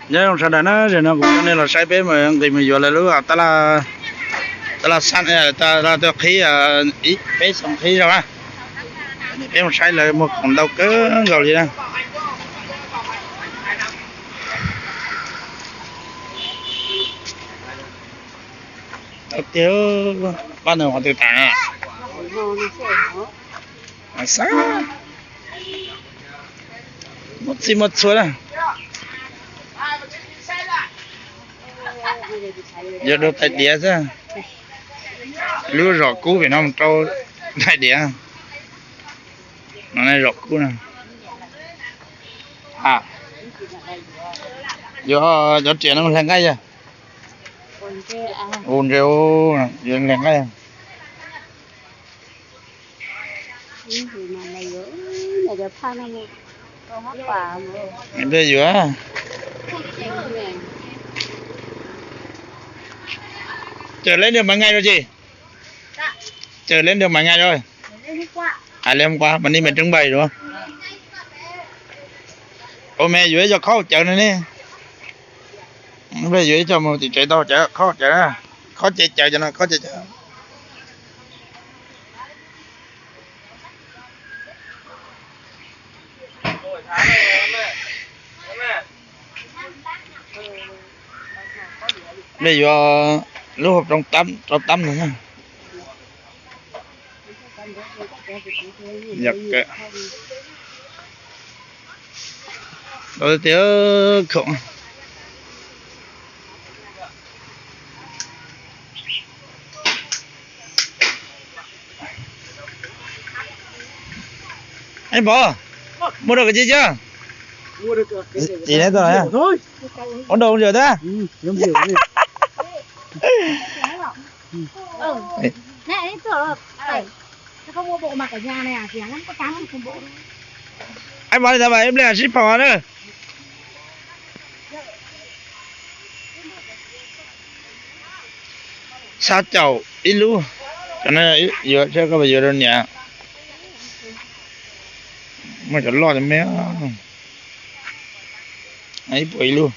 Nyob zoo sawv daws na, zaum no kuv coj nej los saib peb mus nqis mus yuav lawv lub tab laj, tab laj xab, tab laj tuaj qhib peb xyoo qhib zog na. Peb mus saib lawv muag khoom ntau kawg nkaus li na. Tiag, pab ntawd qhov twg tas na? Xab, muaj txij muaj txhua na. Yuav rau tais diav xwb. Lub zos kub pem no mus rau tais diav. No zos kub no. Yuav cov riam no hle nqaij yog. Ua ntses, yuav hle nqaij. Ntej yuav Chào lấy được mấy ngày rồi chị? Chào lấy được mấy ngày rồi? À, lấy hôm qua, mà đi mình trưng bày đúng không? Ủa mẹ, yuav ib co khob hauv cawv no ne. Ib pliag yuav ib co mus tim tsev tau cawv, khob hauv cawv, khob cev cawv cov no, khob cev cawv. Ntej yuav lub hauv rau tab no na. Tiag, khoom. Ej Pov, muaj rau kawg ci ca? Ci ne tau na. Ua dau ntsia tag. Ej Pov, li ntawd mas ib pliag sib pom na. Xya caum ib lub. Cov no yuav, koj yuav rau niam. Muaj cov loj cov me. Ib puas ib lub.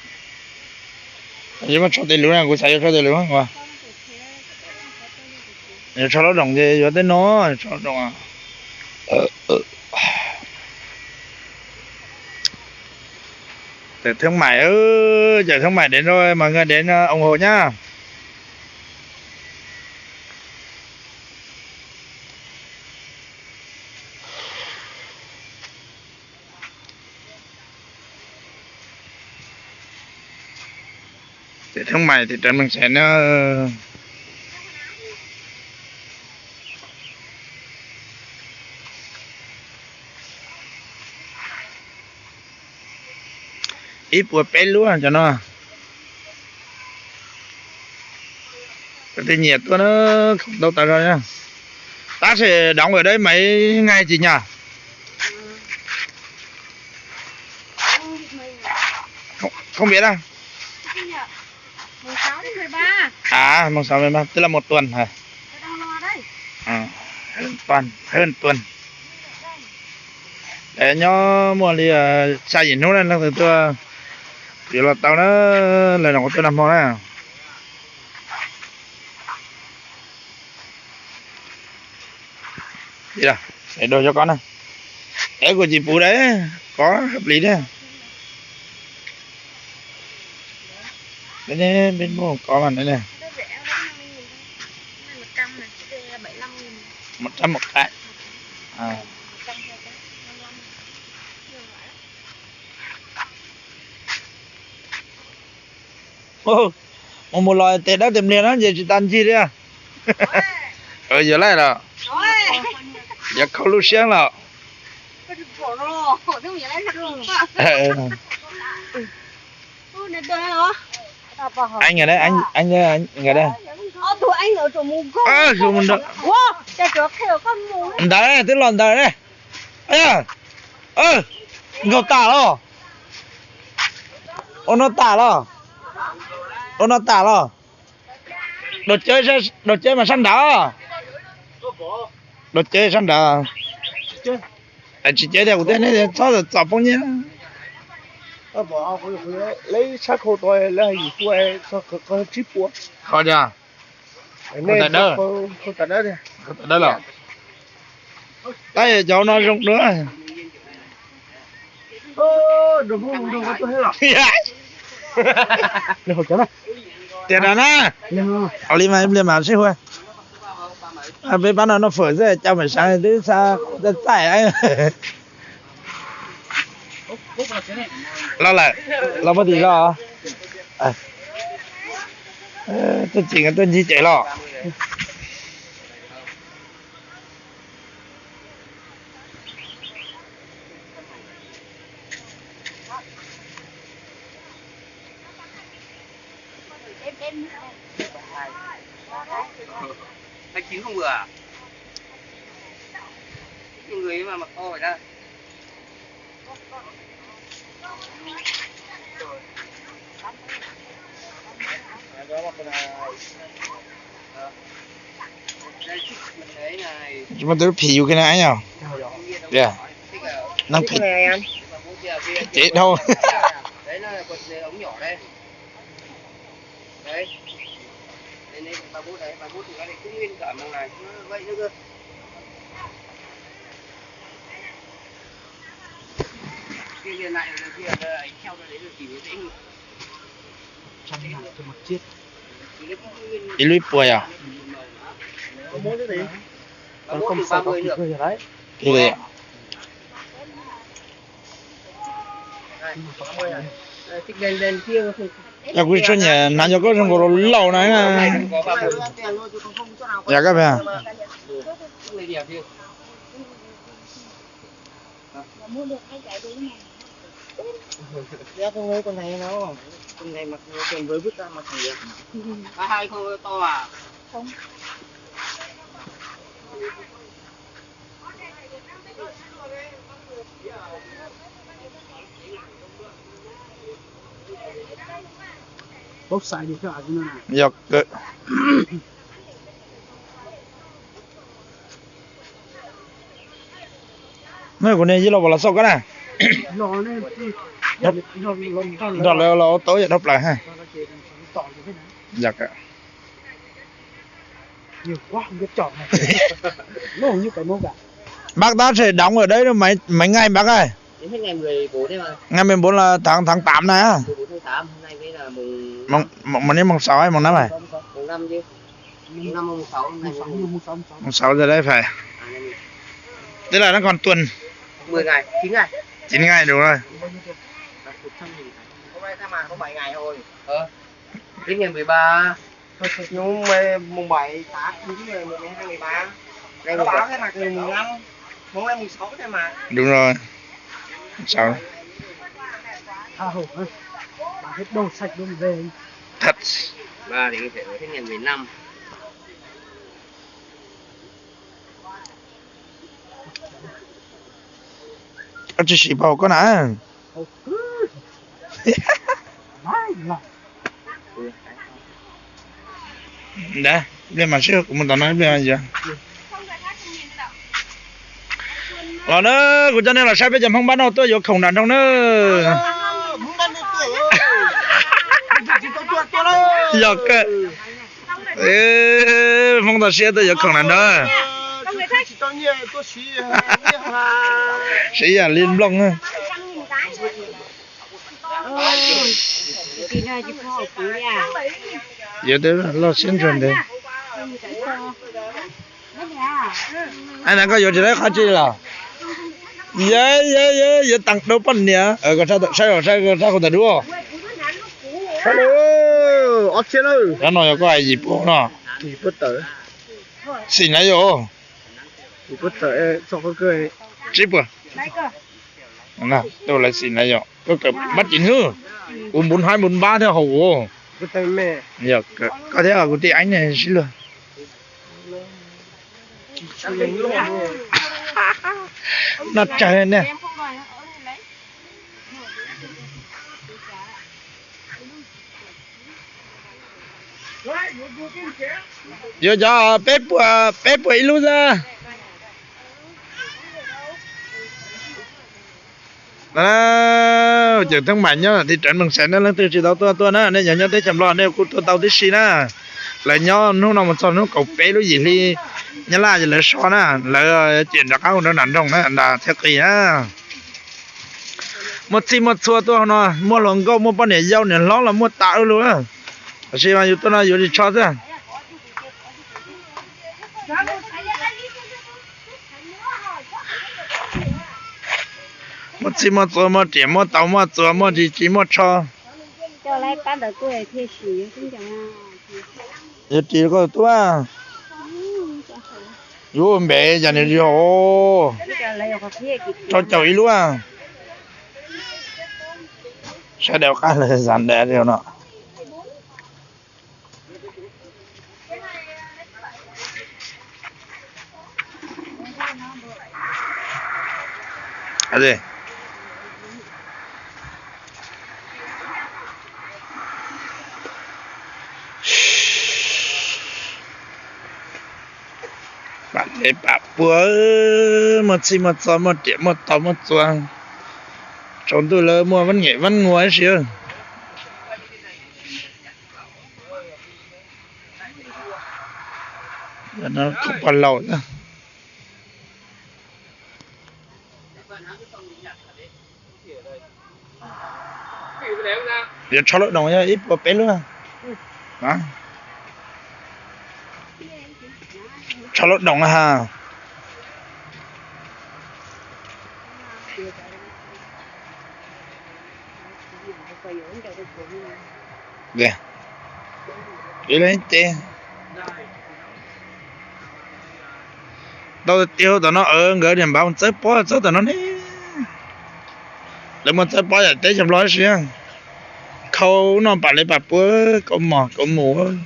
Yuav muab tsho tej lub na, kuv xav yuav tsho tej lub. Yuav tsho lub doom ces yuav tej no, tsho lub doom. Tawm thwb mais, tawm thwb mais đến rồi, mọi người đến ủng hộ nhá. Tawm thwb mais, tawm thwb mais na. Ib puas peb lub cov no. Cov twg nyiam tuaj na, khoom ntau tas zog na. Tab sis đóng ở đây mấy ngày chị nhỉ? Không, không biết đâu. À, mùng sáu, mười ba, tức là một tuần hả? À, hơn tuần, hơn tuần. Lawv nyob muaj li xya yim hnub na, leej twg tuaj yuav los tau na, lawv no kuv tuaj nag hmo na. Dog cov koj na, es kuv tsis pub dab, koj plis thiab. Peb muaj koj mas ne. Một trăm một cái. Mus mus los tes dawb tes mliag no ces tsis tas ncig li. Yuav laij los, yuav khaus lub siab los. Ntawd, ntawd twb los ntawd ne. Nkaug tas los? Ua no tas los? Ua no tas los? Daus cawv mas sab nrad. Daus cawv sab nrad. Tsis cawv tiag, kuv twb txhob txom poob nyiaj. Lawv sab khau tod lawv hais yim pua, qhov tias khau tas dawb, khau tas dawb los. Tab cov no zoo dua. Tias no na, ua li mas ib pliag mas sib hu. Peb pab no noj fawm xwb, coj pem sav twb xa txaij. Los lawm, los puag tim los. Tuaj txim tuaj ncig ces los. Anh chín không vừa à? Ít người mà mặc to vậy ta. Cuma tu phim yus kiag na yog. Neeg phim cev dhau. Đấy, đấy, đấy, ba bút đấy, ba bút thì nó lại cũng nguyên cả màu này, nó vậy nữa cơ. Kia kia lại kia là theo ra đấy là chỉ dễ hơn. Ib lub ib puas yog. Ba bút thì ba mươi nữa. Ib li. Yog kuv tsuas nyiam hnav cov koj zoo nkaus laus na. Yog koj pem. Yog kawg. No kuv niag yij laus puas los xauj koj na? Nrog lawv los ua tau yam dhau plaws ha. Yog kawg. Bác, tao sẽ đóng ở đấy, mấy, mấy ngày bác ơi? Ngày mười bốn là tháng, tháng tám này á. Mùng, mùng, mùng, mùng sáu hay mùng năm này? Mùng sáu giờ đấy phải. Tức là nó còn tuần. Mười ngày, chín ngày. Chín ngày đủ rồi. Hôm nay ta mà có bảy ngày thôi. Ờ. Đến ngày mười ba. Hôm nay mùng bảy, tám, chín, mười một, mười hai, mười ba. Nó báo cái mặt ngày mùng năm. Hôm nay mùng sáu thế mà. Đúng rồi. Mùng sáu. Tha hồ, bà hết đồ sạch luôn về. Thật. Ba thì có thể ở thế ngày mười lăm. Koj tsis siv pauv koj na. Ntawd, ib pliag mam sib, kuv mus tom no ib pliag yog. Los na, kuv coj nej los saib peb cov Hmoob npab noj tuaj yuav khoom nram nroog na. Yog kawg. Hmoob toj siab tuaj yuav khoom nram nroog. Siv yam li nplooj. Yuav tej loj siab ntsuag ntev. Ai na, koj yuav tsis tau qhov tsi los? Yog, yog, yog, yuav tag dua poj niam. Saib, saib, saib qhov ntawd dua. Ob txhiab lawm. Ob no yog koj hais yim puas no. Xim na yom. Tsib puas. Lawv xim na yom, koj kawm bab cim hwb. Kuv npun haib npun npab thiab hauv. Yog koj thiab kuv tij Eeb ne sib luag. Noj tsawg ne. Yuav cov peb puas, peb puas ib lub xwb. Cawm Theeb Maim nyob tim Rab Mees Xais na, leej twg tsis tau tuaj tuaj na, nej yog nyob teb chaws Nplog nej kuj tuaj tau tib si na. Lawv nyob hnub no mus txog hnub kaum peb lub yim hli, Nyab Laj lawv so na, lawv ciam rov qab mus rau nram nroog na, nram Txhiab Qis na. Muaj txhij muaj txhua tuaj hauv no, muaj hluas nkauj muaj poj niam yau niam hlob los muaj tas lug. Tab sis mas yus tuaj no yuav ris tsho xwb. Muaj txhij muaj txhua, muaj riam muaj taus muaj txuas, muaj ris ris muaj tsho. Yuav ris koj tuaj. Yuav npe cas nws ris hauv. Rau caum ib lub. Sawv daws qab lawv xav nrad no. Pam lev pam puag, muaj txhij muaj txhua, muaj riam muaj taus muaj txuas. Tsaus ntuj lawv muaj vab ngem vab ngua ib si. Khoom pog laus. Yuav tsho lub doos yog ib puas peb lub. Tsho lub doos ha. Ib leeg ces tau tiag tom no, nkawd niam npav mus txawb pob txawb tom no ne. Lawv muaj txawb pob yam teb chaws Nplog ib si. Khau no pam lev pam puag, kauv mos kauv mus.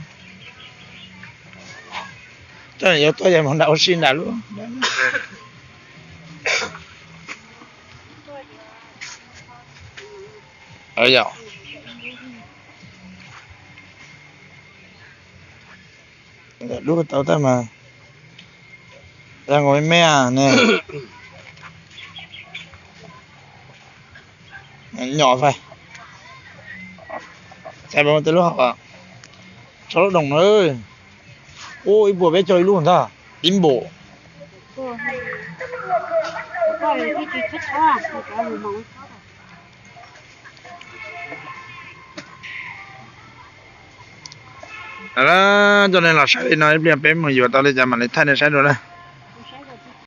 Coj yuav tuaj yog mus nram ua si nram lub. Lub tau tab mas, me me ne. Nyom fai, txhais pas tej lub hom, tsho lub doos na. Ub, ib puas peb caug ib lub ntag, ib npaum. Coj nej los saib li no, ib pliag peb mus yuav tau li cas mam li thaij nej saib dua na.